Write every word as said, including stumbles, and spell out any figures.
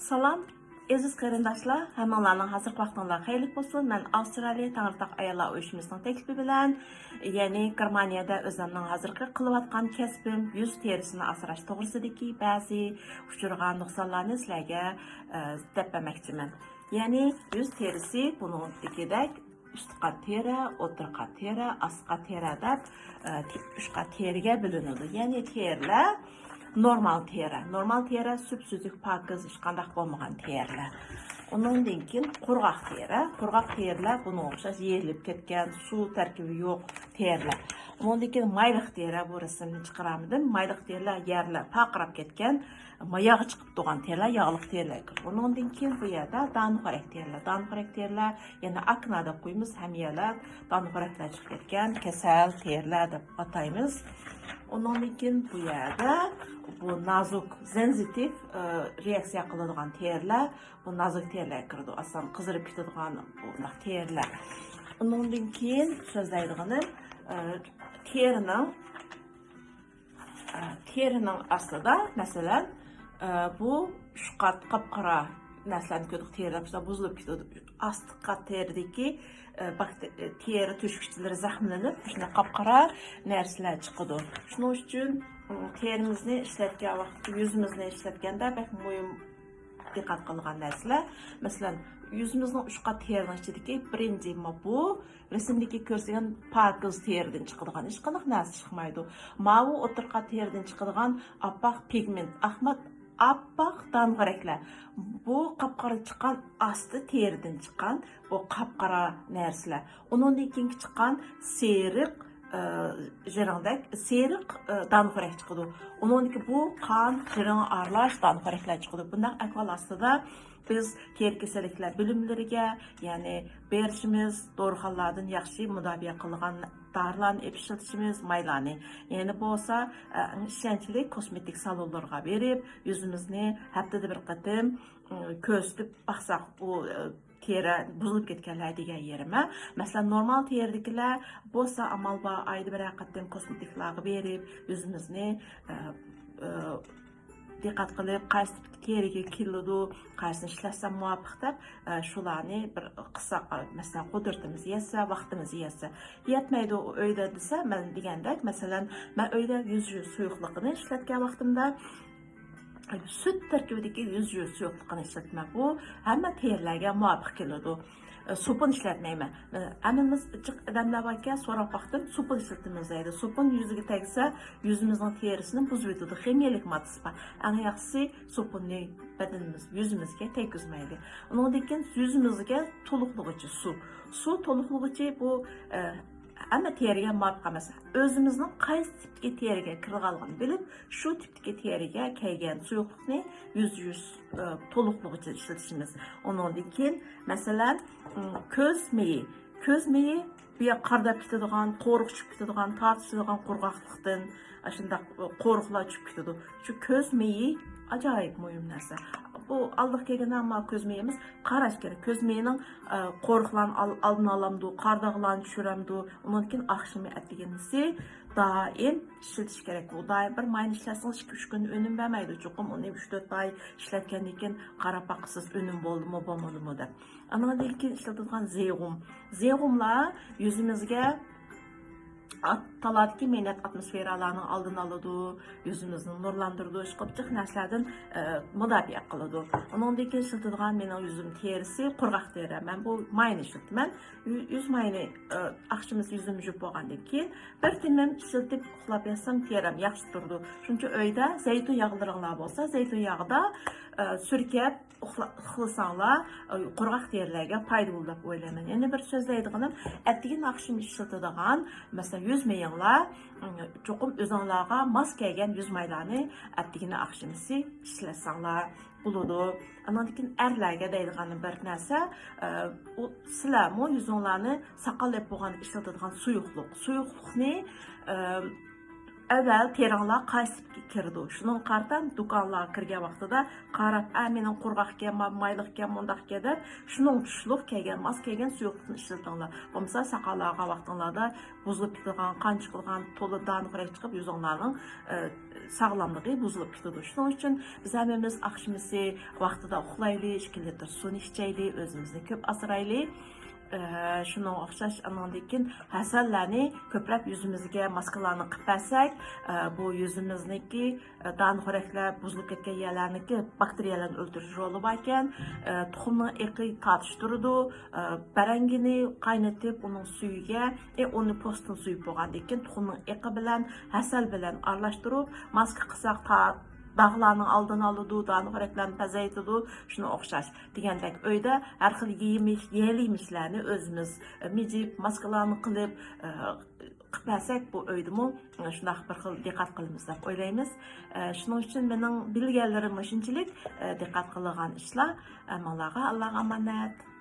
سالام، ئەزىز قېرىنداشلار، ھەممىڭلارنىڭ ھازىرقى ۋاقتىڭلار خەيرلىك بولسۇن. مەن ئاۋسترالىيە تەڭرىتاغ ئاياللار ئۇيۇشمىسىنىڭ تەكلىپى بىلەن، يەنى گېرمانىيەدە ئۆزۈمنىڭ ھازىرقى قىلىۋاتقان كەسپىم يۈز تېرىسىنى ئاسراش توغرىسىدىكى بەزى ئۇچرىغان نۇقسانلارنى سىلەرگە، ئە، دەپ بەرمەكچىمەن. يەنى يۈز تېرىسى بۇنىڭدىكىدەك ئۈست قات تېرە، ئوتتۇرا قات تېرە، ئاست قات تېرە دەپ، ئە، ئۈچ قات تېرىگە بۆلۈنىدۇ. يەنى تېرىلەر نورمال تېرە. نورمال تېرە سۈپسۈزۈك، پاكىز، ھېچقانداق بولمىغان تېرىلەر. ئۇنىڭدىن كېيىن قۇرغاق تېرە. قۇرغاق تېرىلەر بۇنىڭغا ئوخشاش يېرىلىپ كەتكەن، سۇ تەركىبى يوق تېرىلەر. ئۇنىڭدىن كېيىن مايلىق تېرە، بۇ رەسىمنى چىقىرالمىدىم. مايلىق تېرىلەر يەرلەر پارقىراپ كەتكەن، ياغ چىقىپ تۇرغان تېرىلەر، ياغلىق تېرىلەر كىرىدۇ. ئۇنىڭدىن كېيىن بۇ يەردە دانىخورەك تېرىلەر. دانىخورەك تېرىلەر، يەنى ئاكنا دەپ قويىمىز، ھەممە يەرلەر دانىخورەكلەر چىقىپ كەتكەن، كېسەل تېرىلەر دەپ ئاتايمىز. ئۇنىڭدىن كېيىن بۇ يەردە بۇ نازۇك، سېنسىتىپ، ئە، رېئاكسىيە قىلىدىغان تېرىلەر، بۇ نازۇك تېرىلەر كىرىدۇ. ئاسان قىزىرىپ كېتىدىغان بۇنداق تېرىلەر. ئۇنىڭدىن كېيىن سۆزلەيدىغىنىم، ئە، تېرىنىڭ تېرىنىڭ ئاستىدا، مەسىلەن، بۇ ئۈچ قات قاپقارا نەرسىلەرنى كۆردۇق، تېرىلەر بۇزۇلۇپ كېتىدۇ. ئاستى قات تېرىدىكى، باكتې-، تېرە تۆشۈكچىلىرى زەخىملىنىپ، شۇنداق قاپقارا نەرسىلەر چىقىدۇ. شۇنىڭ ئۈچۈن، تېرىمىزنى ئىشلەتكەن ۋاقىت، يۈزىمىزنى ئىشلەتكەندە بەك مۇھىم دىققەت قىلىدىغان نەرسىلەر. مەسىلەن، يۈزىمىزنىڭ ئۈچ قات تېرىنىڭ ئىچىدىكى بىرىنچى، ما بۇ رەسىمدىكى كۆرسىتىلگەن پاكىز تېرىدىن چىقىدىغان ھېچقانداق نەرسە چىقمايدۇ. ماۋۇ ئوتتۇرا قات تېرىدىن چىقىدىغان ئاپئاق پىگمېنت، ئاخمات، ئاپئاق دانغىرەكلەر. بۇ قاپقارا چىققان ئاستى تېرىدىن چىققان بۇ قاپقارا نەرسىلەر. ئۇنىڭدىن كېيىنكى چىققان سېرىق، ئە، ژىرىڭدەك، سېرىق، ئە، دانغىرەك چىقىدۇ. ئۇنىڭدىكى بۇ قان، ژىرىڭ ئارىلاش دانغىرەكلەر چىقىدۇ. بۇنداق ئەھۋال ئاستىدا بىز تېرە كېسەللىكلەر بۆلۈملىرىگە، يەنى بېرىشىمىز، دورىخانىلاردىن ياخشى مۇداپىئە قىلىدىغان دارىلارنى ئېلىپ ئىشلىتىشىمىز، مايلارنى. يەنە بولسا، ئە، ئىشەنچلىك كوسمېتىك سالونلىرىغا بېرىپ، يۈزىمىزنى ھەپتىدە بىر قېتىم، ئە، كۆرسىتىپ باقساق، ئۇ، ئە، تېرە بۇزۇلۇپ كەتكەنلەر دېگەن يېرىمە. مەسىلەن، نورمال تېرىدىكىلەر بولسا، ئامال بار ئايدا بىرەر قېتىم كوسمېتىكلارغا بېرىپ، يۈزىمىزنى، ئە، ئە، دىققەت قىلىپ، قايسى تىپتىكى تېرىگە كېلىدۇ، قايسىنى ئىشلەتسەم مۇۋاپىق دەپ، ئە، شۇلارنى بىر قىلساق، ئە، مەسىلەن، قۇدرىتىمىز يەتسە، ۋاقتىمىز يەتسە. يەتمەيدۇ ئۆيدە دېسە، مەن دېگەندەك، مەسىلەن، مەن ئۆيدە يۈز يۇيۇش سۇيۇقلۇقىنى ئىشلەتكەن ۋاقتىمدا، سۈت تەركىبىدىكى يۈز يۇيۇش سۇيۇقلۇقىنى ئىشلىتىمەن. بۇ ھەممە تېرىلەرگە مۇۋاپىق كېلىدۇ. سوپۇن ئىشلەتمەيمەن. ھەممىمىز جىق ئادەملەر باركەن، سوراپ باقتىم، سوپۇن ئىشلىتىمىز دەيدۇ. سوپۇن يۈزگە تەگسە، يۈزىمىزنىڭ تېرىسىنى بۇزۇۋېتىدۇ، خىمىيەلىك ماددىسى بار. ئەڭ ياخشىسى سوپۇننى بەدىنىمىز، يۈزىمىزگە تەگكۈزمەيلى. ئۇنىڭدىن كېيىن يۈزىمىزگە تولۇقلىغۇچى سۇ. سۇ تولۇقلىغۇچى بۇ، ئە، ھەممە تېرىگە مۇۋاپىق ئەمەس. ئۆزىمىزنىڭ قايسى تىپتىكى تېرىگە كىرىدىغانلىقىنى بىلىپ، شۇ تىپتىكى تېرىگە كەلگەن سۇيۇقلۇقنى يۈز يۇيۇش، ئە، تولۇقلىغۇچى ئىشلىتىشىمىز. ئۇنىڭدىن كېيىن، مەسىلەن، ئىم، كۆز مېيى. كۆز مېيى بۇ يەر قارىداپ كېتىدىغان، قورۇق چۈشۈپ كېتىدىغان، تارتىشىدىغان قۇرغاقلىقتىن، ئاشۇنداق قورۇقلار چۈشۈپ كېتىدۇ. شۇ كۆز مېيى ئاجايىپ مۇھىم نەرسە. بۇ ئالدىغا كەلگەندە ئەمما كۆز مېيىمىز قاراش كېرەك. كۆز مېيىنىڭ، ئە، قورۇقلارنى ئال-، ئالدىنى ئالامدۇ، قارىداغلارنى چۈشۈرەمدۇ، ئۇنىڭدىن كېيىن ئاخشىمى ئەتىگىنىسى دائىم ئىشلىتىش كېرەك. بۇ دائىم بىر ماينى ئىشلەتسىڭىز ئىككى، ئۈچ كۈن ئۈنۈم بەرمەيدۇ. چوقۇم ئۇنى ئۈچ، تۆت ئاي ئىشلەتكەندىن كېيىن قاراپ باقىسىز، ئۈنۈم بولدىمۇ، بولمىدىمۇ دەپ. ئانىڭدىن كېيىن ئىشلىتىدىغان زىغۇم. زىغۇملار يۈزىمىزگە ئات-، تالادىكى مەينەت ئاتموسفېرالارنىڭ ئالدىنى ئالىدۇ، يۈزىمىزنى نۇرلاندۇرىدۇ، ئىشقىلىپ جىق نەرسىلەردىن، ئە، مۇداپىئە قىلىدۇ. ئۇنىڭدىن كېيىن ئىشلىتىدىغان مېنىڭ يۈزۈم تېرىسى قۇرغاق تېرە. مەن بۇ ماينى ئىشلىتىمەن. يۈ-، يۈز ماينى، ئە، ئاخشىمىسى يۈزۈمنى يۇيۇپ بولغاندىن كېيىن بىر تېمىم ئىشلىتىپ ئۇخلاپ ياتسام تېرەم ياخشى تۇرىدۇ. شۇنچە ئۆيدە زەيتۇن ياغلىرىڭلار بولسا، زەيتۇن ياغدا، ئە، سۈركەپ ئۇخلا-، ئۇخلىساڭلار، ئە، قۇرغاق تېرىلەرگە پايدىلىق دەپ ئويلايمەن. يەنە بىر سۆزلەيدىغىنىم، ئەتىگىنى ئاخشىمى ئىشلىتىدىغان، مەسىلەن، يۈز مېيىڭلار، ئىم، چوقۇم ئۆزۈڭلارغا ماس كەلگەن يۈز مايلارنى ئەتىگىنى ئاخشىمىسى ئىشلەتسەڭلار بولىدۇ. ئانىڭدىن كېيىن ئەرلەرگە دەيدىغان بىر نەرسە، ئە، ئۇ سىلەرمۇ يۈزۈڭلارنى ساقال ئېلىپ بولغاندا ئىشلىتىدىغان سۇيۇقلۇق. سۇيۇقلۇقنى، ئە، ئەۋۋەل تېرىڭلار قايسى سۈپكە كىرىدۇ؟ شۇنىڭغا قارىتا دۇكانلارغا كىرگەن ۋاقتىدا قاراپ، ئە، مېنىڭ قۇرغاق ئىكەن، ما-، مايلىق ئىكەن، مۇنداق ئىكەن دەپ، شۇنىڭغا چۈشلۈك كەلگەن، ماس كەلگەن سۇيۇقلۇقنى ئىشلىتىڭلار. بولمىسا ساقال ئالغان ۋاقتىڭلاردا بۇزۇلۇپ كېتىدىغان، قان چىقىدىغان، تولا دانە خورەك چىقىپ، يۈزۈڭلارنىڭ، ئە، ساغلاملىقى بۇزۇلۇپ كېتىدۇ. شۇنىڭ ئۈچۈن بىز ھەممىمىز ئاخشىمىسى ۋاقتىدا ئۇخلايلى، ئىككى لىتىر سۇنى ئىچەيلى، ئۆزىمىزنى كۆپ ئاسرايلى. ئە، شۇنىڭغا ئوخشاش، ئانىڭدىن كېيىن ھەسەللەرنى كۆپرەك يۈزىمىزگە ماسكىلارنى قىلىپ بەرسەك، ئە، بۇ يۈزىمىزنىڭكى، ئە، دانە خورەكلەر بۇزۇلۇپ كەتكەن يەرلەرنىڭكى باكتېرىيەلەرنى ئۆلتۈرۈش رولى باركەن. ئە، تۇخۇمنىڭ ئېقى تارتىشتۇرىدۇ. ئە، بەرەڭگىنى قاينىتىپ، ئۇنىڭ سۈيىگە، ئە، ئۇنى پوستىن سويۇپ بولغاندىن كېيىن تۇخۇمنىڭ ئېقى بىلەن، ھەسەل بىلەن ئارىلاشتۇرۇپ ماسكا قىلساق، تا-، داغلارنىڭ ئالدىنى ئالىدۇ، دانە خورەكلەرنى پەزەيتىدۇ، شۇنىڭغا ئوخشاش. دېگەندەك ئۆيدە ھەر خىل يېمىش، يەل يېمىشلەرنى ئۆزىمىز، ئە، مىجىپ، ماسكىلارنى قىلىپ، ئە، قىلىپ بەرسەك، بۇ ئۆيدىمۇ، ئە، شۇنداق بىر خىل دىققەت قىلىمىز دەپ ئويلايمىز. ئە، شۇنىڭ ئۈچۈن مېنىڭ بىلگەنلىرىم مۇشۇنچىلىك، ئە، دىققەت قىلىدىغان ئىشلار. ھەممىڭلارغا ئاللاغا ئامانەت.